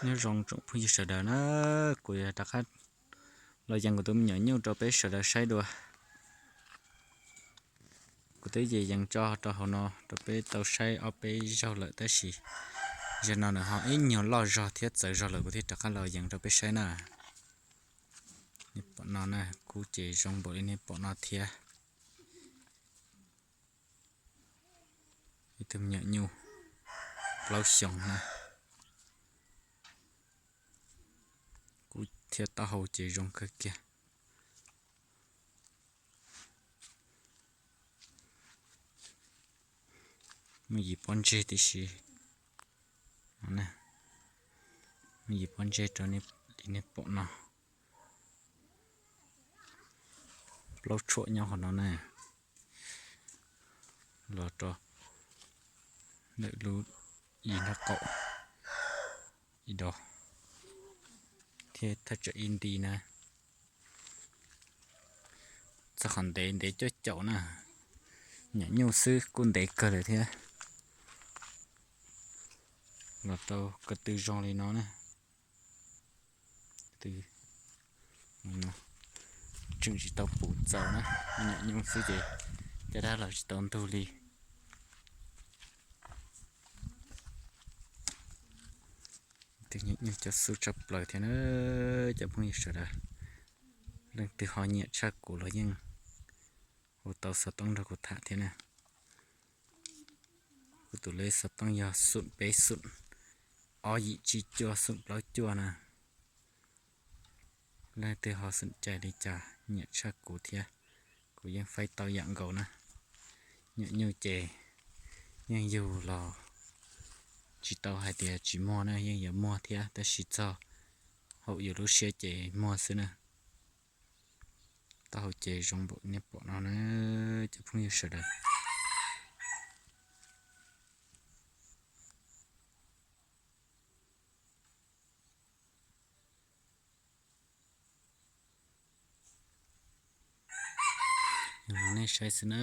Nyob zoo tsoom phooj ywg sawv daws na, kuv yuav rov qab los yees kuv tus me nyuam nyuj rau peb sawv daws saib dua. Kuv twb yees yees tso rau hauv no rau peb tau saib ob peb zaug lawm tab sis zaum no nws ho ib nyuag loj zog thiab txawv zog lawm kuv thiaj rov qab los yees rau peb saib na. Nej pom no na, kub ces zoo npaum li nej pom no thiab. Ib tug me nyuam nyuj plaub xyoos na, kub thiab taub hau ces zoo kawg kiag. Muaj yim pob ntseg tib si, muaj yim pob ntseg rau li nej pom no. Plaub tshuam nyob qhov no na, los rau ntawm lub ib nraub qaum ib do thiab thaj tsam ib nti na. Txog qhov ntev ntev cuaj caum na, nyuam nyuj xwb kuj ntev kawg lawm thiab. Los rau ko tw zoo li no na. Tseem tsis tau puv txaus na, nyuam nyuj xwb ces caj dab los tsis tau ntug li. Tus nyuam nyuj cov xub tshaj plaws thiab na cov phooj ywg sawv daws. Leej twg ho nyiam tshaj kuv los yeej hu tau xov tooj nrog kuv tham thiab na. Kuv tus lej xov tooj yog xoom peb xoom ob yim tsib cuaj xoom plaub cuaj na. Leej twg ho xoom cai li cas nyiam tshaj kuv thiab, kuv yeej faib tau yam nkaus na. Nyuam nyuj ces yeej yug los tsis tau hais tias tsis muag na, yeej yuav muag thiab tab sis txog hauv yus lub siab ces muag xwb na. Taub hau ces zoo npaum nej pom no na cov phooj ywg sawv daws. Nej saib xwb na.